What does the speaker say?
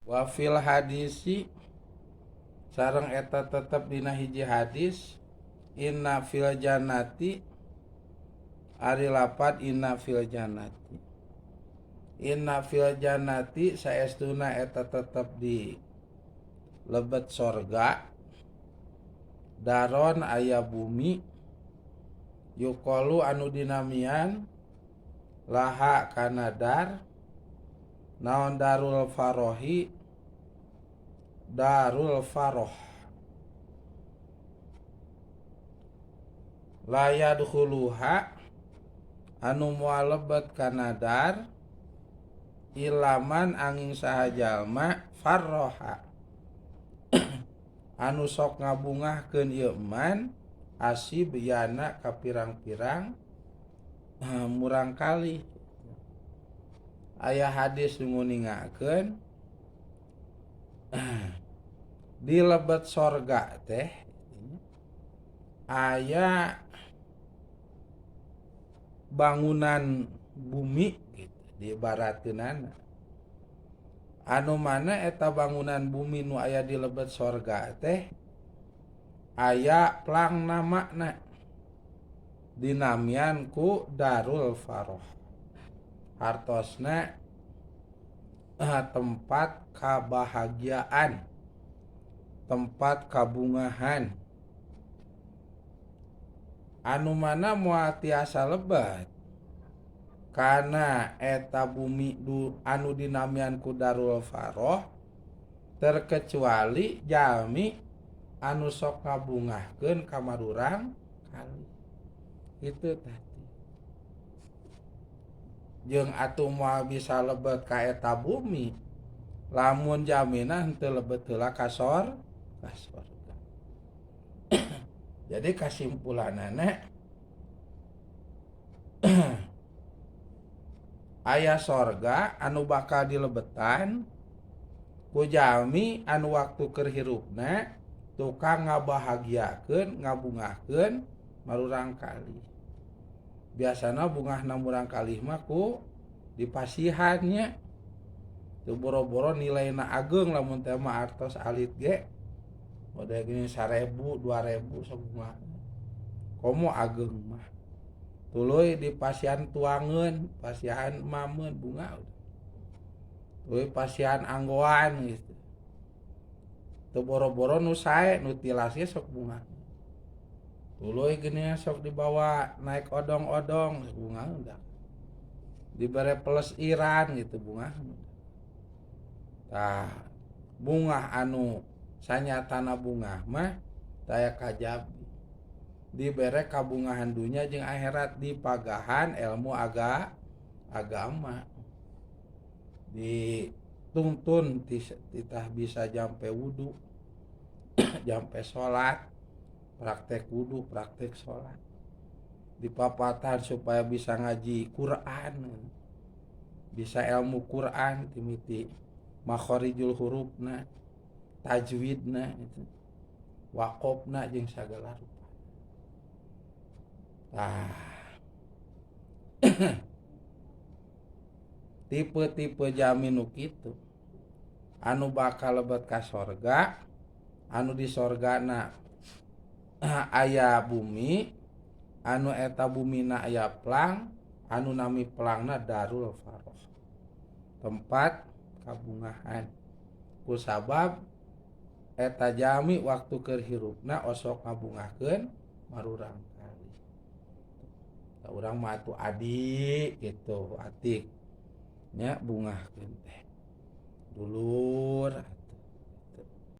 Wa fil hadisi sareng eta tetep dina hiji hadis inna fil jannati ari lapad inna fil jannati inna fil jannati saestuna eta tetep di lebet sorga daron aya bumi yuqalu anu dinamian laha kana dar naon darul farohi darul faroh la yadkhuluha anu moal lebet kana dar ilaman angin saha jalma farroha anu sok ngabungahkeun ieu man asib yana ka pirang-pirang murang kali aya hadis nu nguningakeun di lebet sorga teh aya bangunan bumi gitu diibaratkeunana anu mana eta bangunan bumi nu aya di lebet sorga teh aya plang namana dinamian ku Darul Faroh hartosna tempat kabahagiaan tempat kabungahan anu mana moal tiasa lebet kana eta bumi du anu dinamian ku Darul Faroh terkecuali jalmi anu sok ngabungahkeun ka marurang kali itu tadi jeung atuh moal bisa lebet ka eta bumi lamun jamina henteu lebet heula ka sorga. Jadi kasimpulanana aya sorga anu bakal dilebetan ku jalmi anu waktu keur hirupna tukang ngabahagiakeun ngabungahkeun marurang kali. Biasana bungahna murang kalih mah ku dipasihan nya teu boro-boro nilaina ageng lamun teh mah artos alit ge model gini 1000 2000 sabungahna komo ageng mah tuluy dipasihan tuangeun pasihan mameun bunga tuluy pasihan anggoan gitu teu boro-boro nu sae nu tilas ge sok bunga tuluy gini sok dibawa naik odong-odong bunga udah dibere peles iran gitu bunga. Tah bunga anu sanyatana bunga mah taya kajabi dibere kabungahan dunya jeung akhirat dipagahan ilmu agama dituntun titah bisa jampe wudu jampe salat praktek wudu praktek salat dipapatan supaya bisa ngaji Quran bisa ilmu Quran timiti makhorijul hurufna tajwidna itu waqofna jeung sagala rupa. Tah tipe-tipe jalmi nu kitu anu bakal lebet ka sorga anu di sorgana aya bumi anu eta bumina aya plang anu nami plangna Darul Faroh tempat kabungahan kusabab eta jalmi waktu keur hirupna osok ngabungahkeun marurang kali. Da urang mah atuh adi gitu atik nya bungahkeun teh dulur.